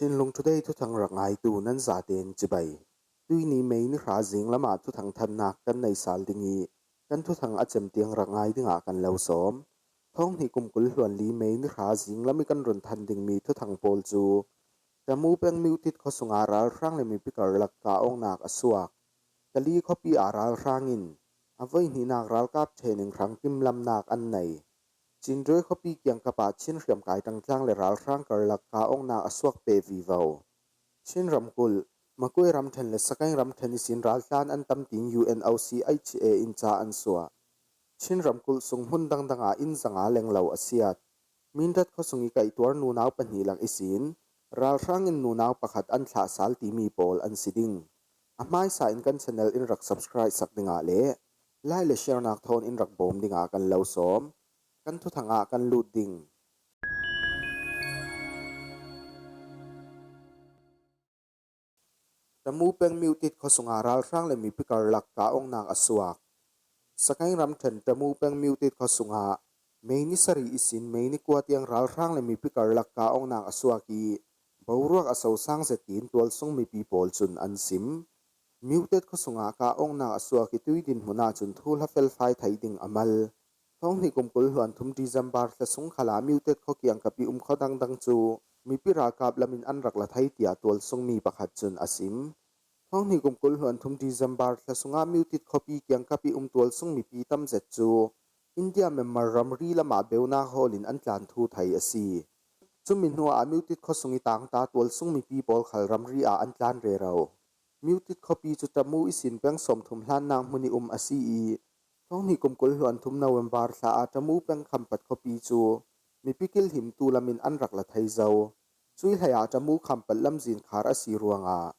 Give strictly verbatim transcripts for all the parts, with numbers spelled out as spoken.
Chinlung Today thuthang rak ngaitu nan zaten chibai. Tuini May ni hra zing lamah thuthang thannak kan nei sal ding i, kan thuthang a cem tiang rak ngai dingah kan lo sawm. Thawng hnih kum kul hluan li May ni hra zing lam i kan run than dingmi thuthang pawl cu Tamu peng Myothit khuasunga ralhrang le mipi karlak kah awknak a suak. Kali khuapi ah ralhrang in a voihnihnak ralkap training hrang timlamnak an nei. Chinruai khuapi kiangkap ah Chin hriamkai ṭangtlang le ralhrang karlak kah awknak a suak pe vivo. Chin ramkulh, Makue ramṭhen le Sakaing ramṭhen ihsin raltlan an tam tiin U N O C H A in ca an suah. Chin ramkulh sung hmun dangdang ah inn zanga lenglo a siat. Mindat khuasung i kaihtuar nunau pahnih lak ihsin ralhrang in nunau pakhat an thlah sal timi pawl an si ding. A hmaisa in kan channel in rak subscribe sak dingah le like le share nak thawn in rak bawm dingah kan lo sawm. Kan thuthang ah kan lut ding. Tamu peng Myothit khuasunga ralhrang le mipi karlak kah awknak a suak. Sakaing ramṭhen Tamu peng Myothit khuasungah May ni sarih ihsin May ni kua tiang ralhrang le mipi karlak kah awknak a suak i, boruak a sosang zet tiin tualsung mipi pawl cun an sim. Myothit khuasungah kah awknak a suak i tui dinhmun ahcun thuhla felfai thei ding a mal. Thawng hnih kum kul hluan thum December thla sung khalah Myothit khua kiangkap i um khua dangdang cu mipi ralkap lamin an rak la thei tiah tualsungmi pakhat cun a sim. Thawng hnih kum kul hluan thum December thla sungah Myothit khuapi kiangkap i um tualsung mipi tam zet cu India Myanmar ramri lamah beunak hawl in an tlan thu thei a si. Cumi hnuah Myothit khuasung i tangta tualsung mipi pawl khal ramri ah an tlan rero. Myothit khuapi cu Tamu ihsin peng sawmthum hlannak hmun i um a si i, thawng hnih kum kul hluan thum November thla ah Tamu peng Khampat khuapi cu mipi kilhimtu lamin an rak la thei zo. Cui hlei ah Tamu Khampat lamzin khar a si ruangah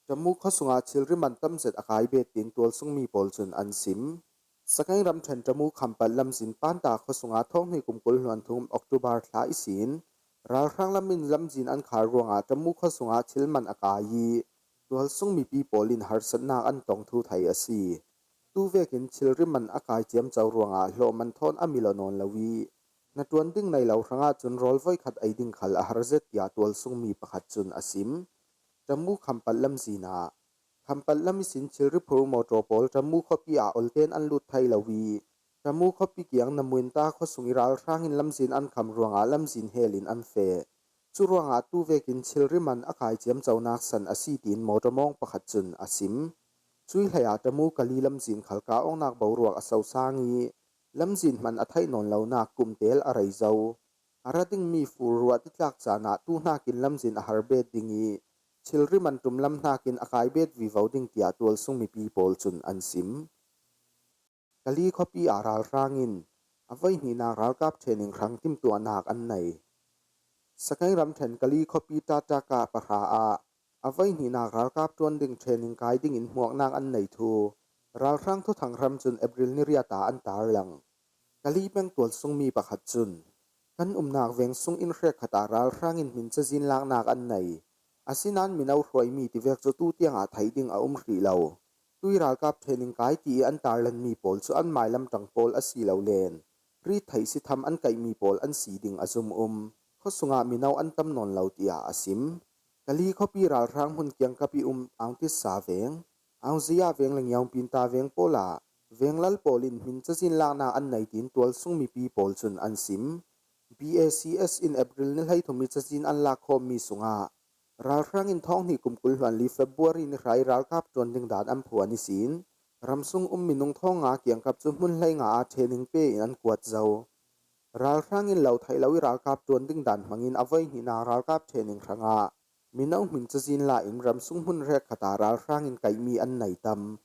Tamu khuasungah thilri man tam zet a kai bet tiin tualsungmi pawl cun an sim. Sakaing ramṭhen Tamu Khampat lamzin Panta khuasungah thawng hnih kum kul hluan thum October thla ihsin ralhrang lamin lamzin an khar ruangah Tamu khuasungah thil man a kai i, tualsung mipi pawl in harsatnak an tong thu thei a si. Tu vekin thilri man a kai ciamco ruangah hlawh man thawn a mil aw nawn lo i, hnaṭuan ding nei lo hrangah cun rawl voikhat ei ding khal a har zet tiah tualsungmi pakhat cun a sim. Tamu Khampat lamzin ah Khampat lam ihsin thilri phur mawṭaw pawl Tamu khuapi ah olten an lut thei lo i, Tamu khuapi kiang Namuinta khuasung i ralhrang in lamzin an kham ruangah lamzin hel in an feh. Cu ruangah tu vekin thilri man a kai ciamconak san a si tiin mawṭaw mawng pakhat cun a sim. Cui hlei ah Tamu Kali lamzin khal kah awknak boruak a sosang i, lamzin hman a theih nawn lonak kumtel a rei zo. A ra dingmi fur ruah titlak caan ah tu hnakin lamzin a har bet ding i, thilri man ṭum lam hnakin a kai bet vivo ding tiah tualsung mipi pawl cun an sim. Kali khuapi ah ralhrang in a voihnihnak ralkap training hrang timtuahnak an nei. Sakaing ramṭhen Kali khuapi Tataka pahra ah a voihnihnak ralkap ṭuan ding training kai dingin hmuaknak an nei thu ralhrang thuthang hram cun April ni riat ah an tarlang. Kali peng tualsungmi pakhat cun, kan umnak veng sung inn hrekkhat ah ralhrang in hmin cazin laknak an nei. Asinain mino hruaimi tivek cu tu tiangah theih ding a um hrih lo. Tui ralkap training kai ti i an tarlanmi pawl cu an mailam ṭang pawl a si lo len rit theih si tham an kaihmi pawl an si ding a zum um. Khuasungah mino an tam nawn lo, tiah a sim. Kali khuapi ralhrang hmun kiangkap i um Aung Tisa veng, Aung Zia veng le Ngiaung Pinta veng pawl ah venglal pawl in hmin cazin laknak an nei tiin tualsung mipi pawl cun an sim. B A C S in April ni hleithum i cazin an lak khawmmi sungah ralhrang in thawng hnih kum kul hluan li February ni hra i ralkap ṭuan ding dan an phuan ihsin ramsung um minung thawng nga kiangkap cu hmun hlei nga ah training pe in an kuat zo. Ralhrang in lo theih lo i ralkap ṭuan ding dan hmangin a voihnihnak ralkap training hrangah mino hmin cazin la in ramsung hmun hrekkhat ah ralhrang in kaihmi an nei tam.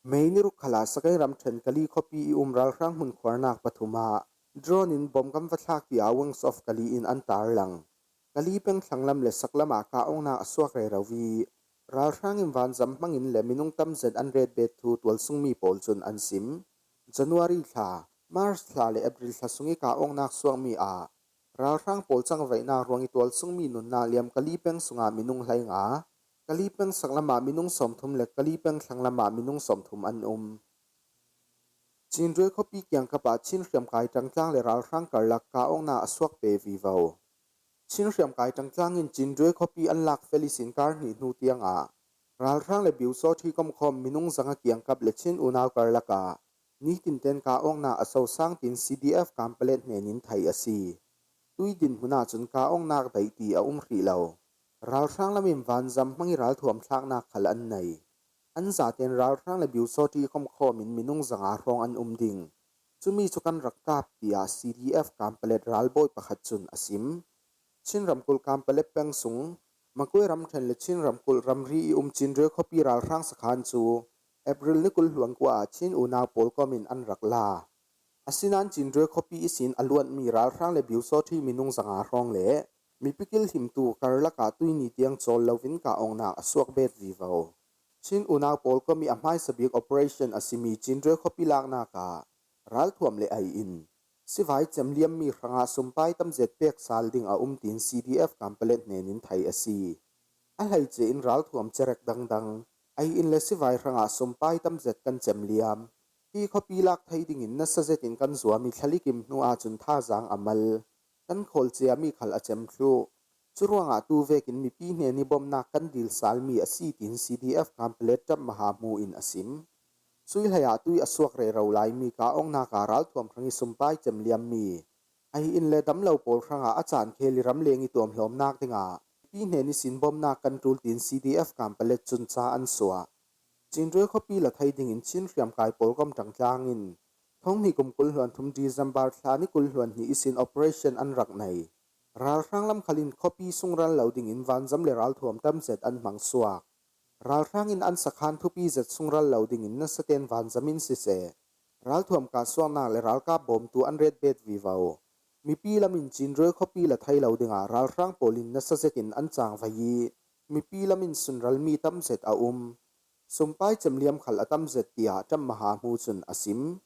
May ni ruk khalah Sakaing ramṭhen Kali khuapi i um ralhrang hmun khuarnak pathum ah drone in bom kan va thlak tiah Wings of Kali in an tarlang. Kali peng thlanglam le saklam ah kah awknak a suak rero i, ralhrang in vanzam hmangin le minung tam zet an ret bet thu tualsungmi pawl cun an sim. January thla, March thla le April thla sung i kah awknak suakmi ah ralhrang pawl cangvaihnak ruang i tualsungmi nunnak liam Kali peng sungah minung hleinga, Kali peng saklam ah minung sawmthum le Kali peng thlanglam ah minung sawmthum an um. Chinruai khuapi kiangkap ah Chin hriamkai ṭangtlang le ralhrang karlak kah awknak a suak pe vivo. Chin hriamkai ṭangtlangin Chinrue khuapi an lak fel ihsin kar hnih hnu tiangah ralhrang le biusawṭhi komkhawm minung zanga kiangkap le Chin unau karlakah nitinten kah awknak a sosang tiin C D F Kanpalet hnenin theih a si. Tui dinhmun ahcun kah awknak daih ti a um hrih lo. Ralhrang lamin vanzam hmang ih ralthuam thlaknak khal an nei. An zaten ralhrang le biusawṭhi komkhawm in minung zanga hrawng an um ding. Cumi cu kan rak kap, tiah C D F Kanpalet ralbawi pakhat cun a sim. Chin ramkulh Kanpalet peng sung Makwe ramṭhen le Chin ramkulh ramri ih um Chinrue khuapi ralhrang sakhan cu April ni kul hluan kua ah Chin unau pawlkom in an rak la. Asinain Chinrue khuapi ihsin a luatmi ralhrang le biusawṭhi minung zanga hrawng le mipi kilhimtu karlakah tuini tiang cawl loin kah awknak a suak bet vivo. Chin unau pawlkom ih a hmaisa bik operation a simi Chinrue khuapi laknak ah ralthuam le ei in sivai cemliammi hrangah sumpai tamzet pek sal ding a um tiin C D F Kanpalet hnenin theih a si. A hleice in ralthuam cerek dangdang, ei in le sivai hrangah sumpai tamzet kan cemliam. Hi khuapi lak thei dingin nasa zetin kan zuam ih thlalikim hnu ahcun thazaang a mal. Kan khawl ciami khal a cem thluh. Curuangah tu vekin mipi hnen ih bawmhnak kan dil salmi a si, tiin C D F Kanpalet ṭap maha hmu in a sim. Cui hleiah tui a suak rero laimi kah awknak ah ralthuam hrang ih sumpai cemliammi, ei in le damlo pawl hrangah a caan khel ih ramleng ih tuamhlawmnak dingah mipi hnen ihsin bawmhnak kan ṭul, tiin C D F Kanpalet cun ca an suah. Chinrue khuapi la thei dingin Chin hriamkai pawlkom ṭangtlang in thonghnih kum kul hluan thum December thla ni kul hluan hnih ihsin operation an rak nei. Ralhrang lam khal in khuapi sung ral lo dingin vanzam le ralthuam tamzet an hmang suak. Ralhrang in an sakhan thupi zet sung ral lo dingin nasaten vanzam in siseh, ralthuam kah suaknak le ralkap bawmtu an ret bet vivo. Mipi lam in Chinrue khuapi la thei lo dingah ralhrang pawl in nasa zetin an cangvai ih mipi lam in sunralmi tamzet a um. Sumpai cemliam khal a tamzet, tiah ṭap maha hmu cun a sim.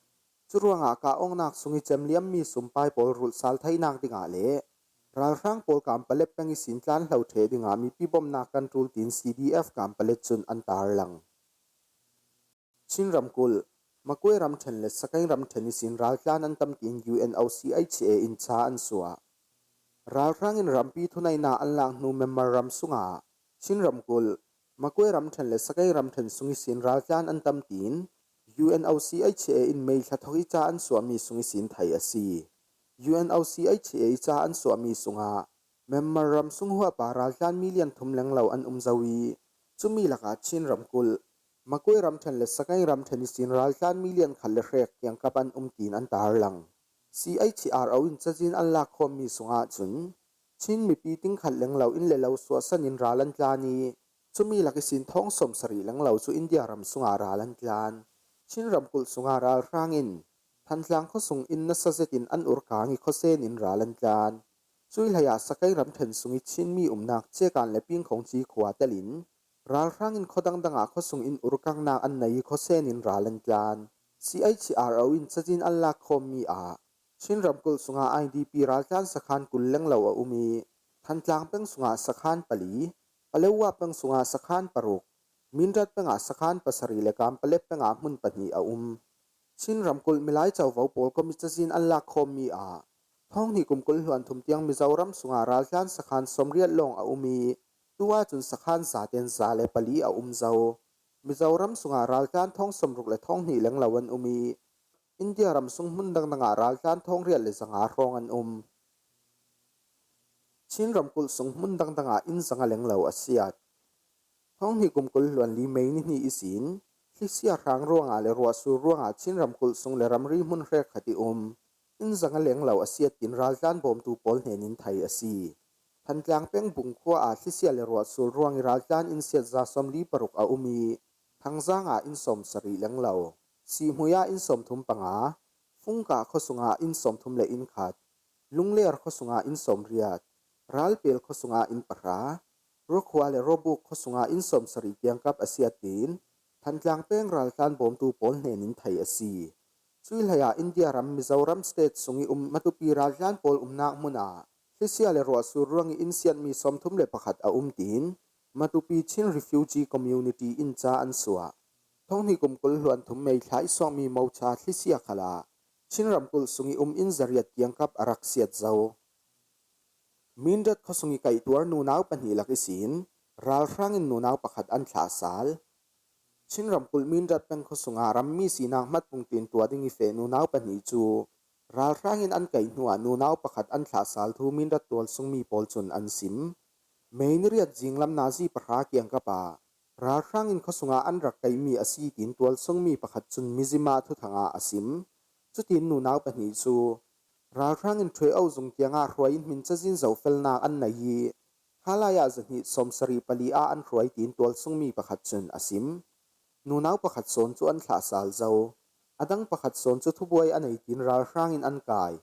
Curuangah kah awknak sung ih cemliammi sumpai pawl rulh sal theinak dingah le ralhrang pawl Kanpalet peng ihsin tlanhlo ṭheh dingah mipi bawmhnak kan ṭul, tiin C D F Kanpalet cun an tarlang. Chin ramkulh, Makwe ramṭhen le Sagaing ramṭhen ihsin raltlan an tam, tiin U N O C H A in ca an suah. Ralhrang in rampi thuneihnak an lak hnu Myanmar ram sungah Chin ramkulh, Makwe ramṭhen le Sagaing ramṭhen sung ihsin raltlan an tam, tiin U N O C H A in May thla thawk ih ca an suahmi sung ihsin theih a si. U N O C H A ih ca an suahmi sungah Myanmar ram sung huapa raltlan million thum lenglo an um zo ih, cumi lakah Chin ramkulh, Makwe ramṭhen le Sagaing ramṭhen ihsin raltlan million khat le hrek kiangkap an um, tiin an tarlang. C H R O in cazin an lakkhawmmi sungah cun Chin mipi ting khat lenglo inn le lo suahsan in ral an tlan ih, cumi lak ihsin thawng sawmsarih lenglo cu India ram sungah ral an tlan. Chin ramkulh sungah ralhrang in Thantlang khuasung inn nasa zetin an urkang ih khuasen in ral an tlan. Cui hleiah Sagaing ramṭhen sung ih Chinmi umnak Cekan le Pingkhongci khua telin ralhrang in khua dangdang ah khuasung in urkangnak an nei ih khuasen in ral an tlan. C H R O in cazin an lakkhawmmi ah Chin ramkulh sungah I D P raltlan sakhan kul lenglo a um ih, Thantlang peng sungah sakhan pali, Paletwa peng sungah sakhan paruk, Mindat pengah sakhan pasarih le Kanpalet pengah hmun pahnih a um. Chin ramkulh milai covo pawlkom ih cazin an lakkhawmmi ah thawng hnih kum kul hluan thum tiang Mizoram sungah raltlan sakhan sawmriat lawng a um ih, tu ahcun sakhan zaten za le pali a um zo. Mizoram sungah raltlan thawng sawmruk le thawng hnih lenglo an um ih, India ram sung hmun dangdang ah raltlan thawng riat le zanga hrawng an um. Chin ramkulh sung hmun dangdang ah inn zanga lenglo a siat. Thawng hnih kum kul hluan li May ni hnih ihsin thlisia hrang ruangah le ruahsur ruangah Chin ramkulh sung le ramri hmun hrekkhat ih um inn zanga lenglo a siat, tiin raltlan bawmtu pawl hnenin theih a si. Thantlang peng Bung khua ah thlisia le ruahsur ruang ih raltlan inn siat za sawmli paruk a um ih, Thangzang ah inn sawmsarih lenglo, Sihmui ah inn sawmthum panga, Fungkah khuasung ah inn sawmthum le inn khat, Lungler khuasung ah inn sawmriat, Ralpel khuasung ah inn pahra, Ruakhua le Ruabuk khuasung ah inn sawmsarih kiangkap a siat, tiin Thantlang peng raltlan bawmtu pawl hnenin theih a si. Cui hleiah India ram Mizoram state sung ih um Matupi raltlan pawl umnak hmun ah thlisia le ruahsur ruang ih inn siatmi sawmthum le pakhat a um, tiin Matupi Chin Refugee Community in ca an suah. Thawng hnih kum kul hluan thum May thla ih suakmi Mocha thlisia khal ah Chin ramkulh sung ih um inn zariat kiangkap a rak siat zo. Mindat khuasung i kaihtuar nunau pahnih lak ihsin ralhrangin nunau pakhat an thlahsal. Chin ramkulh Mindat peng khuasunga rammi sinak hmatpung tintua ding i feh nunau pahnih cu ralhrangin an kaih hnuah nunau pakhat an thlahsal thu Mindat tualsungmi pawl cun an sim. Mei ni riat zinglam nazi pahra kiangkap ah ralhrangin khuasungah an rak kaihmi a si tiin tualsungmi pakhat cun mizima thuthangah a sim. Cutin nunau pahnih cu ralhrangin Ṭhueo zung tiangah hruai in hmin cazin zohfelnak an nei i khalai ah zahnih sawmsarih pali ah an hruai tiin tualsungmi pakhat cun a sim. Nunau pakhat sawn cu an thlahsal zo. A dang pakhat sawn cu thubuai a nei tiin ralhrangin an kai.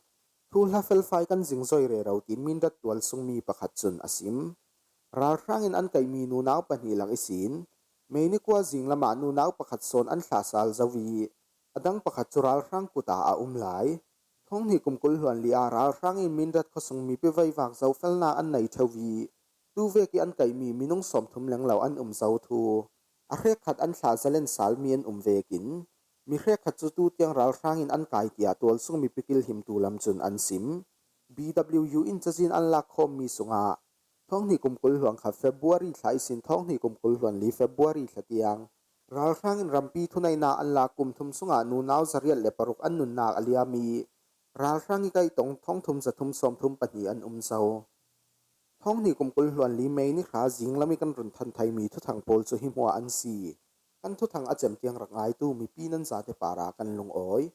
Thuhla felfai kan zingzoi rero tiin Mindat tualsungmi pakhat cun a sim. Ralhrangin an kaihmi nunau pahnih lak ihsin Mei ni kua zinglamah nunau pakhat sawn an thlahsal zo i a dang pakhat cu ralhrang kut ah a um lai. Thawnghnih kum kul hluan li ah ralhrangin Mindat khuasung mipi veivak zohfelnak an nei ṭheu i tuvek i an kaihmi minung sawmthum lenglo an um zo thu a hrekkhat an thlah zalen salmi an um vekin mi hrekkhat cu tutiang ralhrangin an kai tiah tualsung mipi kilhimtu lam cun an sim. B W U in cazin an lakkhawmmi sungah thawnghnih kum kul hluan khat February thla ihsin thawnghnih kum kul hluan li February thla tiang ralhrangin rampi thuneihnak an lak kum thum sungah nunau zariat le paruk an nunnak a liam i ralhrang i kaihtong thawngthum zathum sawmthum pahnih an um zo. Thawnghnih kum kul hluan li Mei ni hra zinglam i kan run than theimi thuthang pawl cu hi hmuah an si. Kan thuthang a cem tiang rak ngaitu mipi nan zate parah kan lungawi.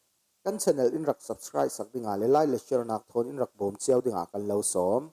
Kan channel in rak subscribe sak dingah le like le share nak thawn in rak bawm cio dingah kan lo sawm.